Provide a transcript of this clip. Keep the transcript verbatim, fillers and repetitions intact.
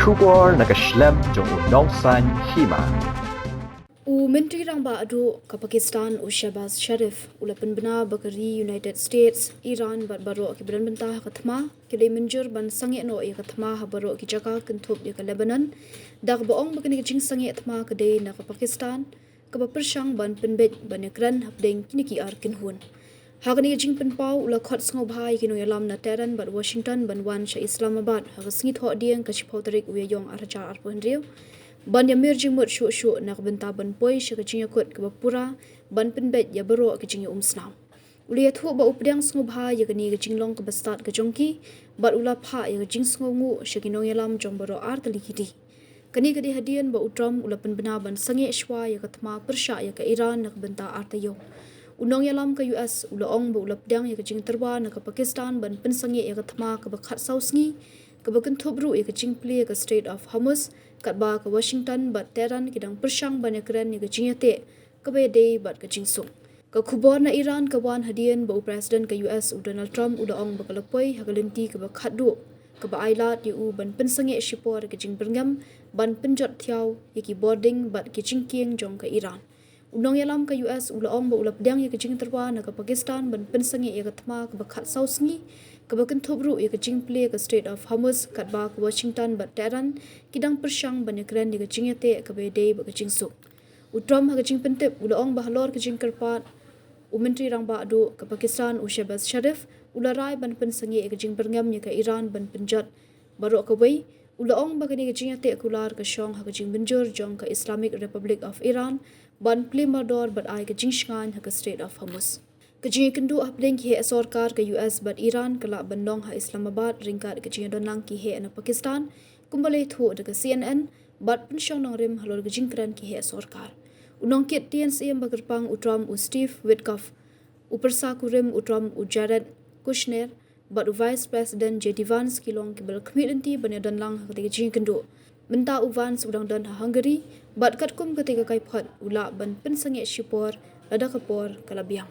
Khubor na ka shlem jong u Nongsaiñ Hima. U Myntri Rangbah Duh ka Pakistan u Shehbaz Sharif u la pynbna ba ka ri United States, Iran bad baroh kiba don bynta ha ka thma ki dei mynjur ban sangeh noh ïa ka thma ha baroh ki jaka kynthup ïa ka Lebanon, da kaba ong ba kane ka jingsangeh thma ka dei na ka Pakistan kaba pyrshang ban pynbeit ban ïakren hapdeng kine ki ar kynhun. Ha kane ka jingpynpaw u la khot sngewbha ïa ki nongïalam na Tehran bad Washington ban wan sha Islamabad ha ka sngi Thohdieng ka shiphew tarik u Ïaiong ar hajar arphew hynriew ban ïamir jingmut shuh shuh na ka bynta ban poi sha ka jingïakut kaba pura ban pynbeit ïa baroh ki jingïaumsnam. U la ïathuh ba u pdiang sngewbha ïa kane ka jinglong kaba stad ka jong ki bad u la phah ïa ka jingsngewnguh sha ki nongïalam jong baroh ar tylli ki ri. Kane ka dei hadien ba u Trump u la pynbna ban sangeh shuwa ïa ka thma pyrshah ïa ka Iran na ka bynta ar taïew. U nongïalam ka U S u la ong ba u la pdiang ïa ka jingtyrwa na ka Pakistan ban pynsangeh ïa ka thma kaba khatsaw sngi kaba kynthup ruh ïa ka jingplie ka Strait of Hormuz, katba ka Washington bad Tehran ki dang pyrshang ban ïakren ïa ka jingïateh kaba ïadei bad ka jingsuk. Ka khubor na Iran ka wan hadien ba u President ka U S u Donald Trump u la ong ba ka la poi ha ka lynti kaba khatduh kaba ailad ïa u ban pynsangeh shipor ïa ka jingbyrngem ban pynjot thiaw ïa ki bording bad ki jingkieng jong ka Iran. U nongïalam ka U S u la ong ba u la pdiang ïa ka jingtyrwa na ka Pakistan ban pynsangeh ïa ka thma kaba khatsaw sngi kaba kynthup ruh ïa ka jingplie ka Strait of Hormuz, katba ka Washington bad Tehran ki dang pyrshang ban ïakren ïa ka jingïateh kaba ïadei bad ka jingsuk. U Trump ha ka jingpyntip u la ong ba halor ka jingkyrpad u Myntri Rangbah Duh ka Pakistan u Shehbaz Sharif u la rai ban pynsangeh ïa ka jingbyrngem ïa ka Iran ban pynjot baroh kawei. U la ong ba kane ka jingïateh kular ka shong ha ka jingmynjur jong ka Islamic Republic of Iran ban plie mardor bad ai ka jingshngaiñ ha ka Strait of Hormuz. Ka jingïakynduh hapdeng ki heh sorkar ka U S bad Iran ka lah ban long ha Islamabad ryngkat ka jingïadonlang ki heh na Pakistan, kumba la ïathuh da ka C N N, bad pynshong nongrim halor ka jingkren ki heh sorkar. U nongkit T N C M ba kyrpang u Trump u Steve Witkoff, u pyrsa kurim u Trump u Jared Kushner bad u Vice President J D Vance ki long kiba la khmih lynti ban ïadonlang ha katei ka jingïakynduh. Mynta u Vance u dang don ha Hungary bad katkum katei ka kaiphod u lah ban pynsangeh shipor lada ka por ka la biang.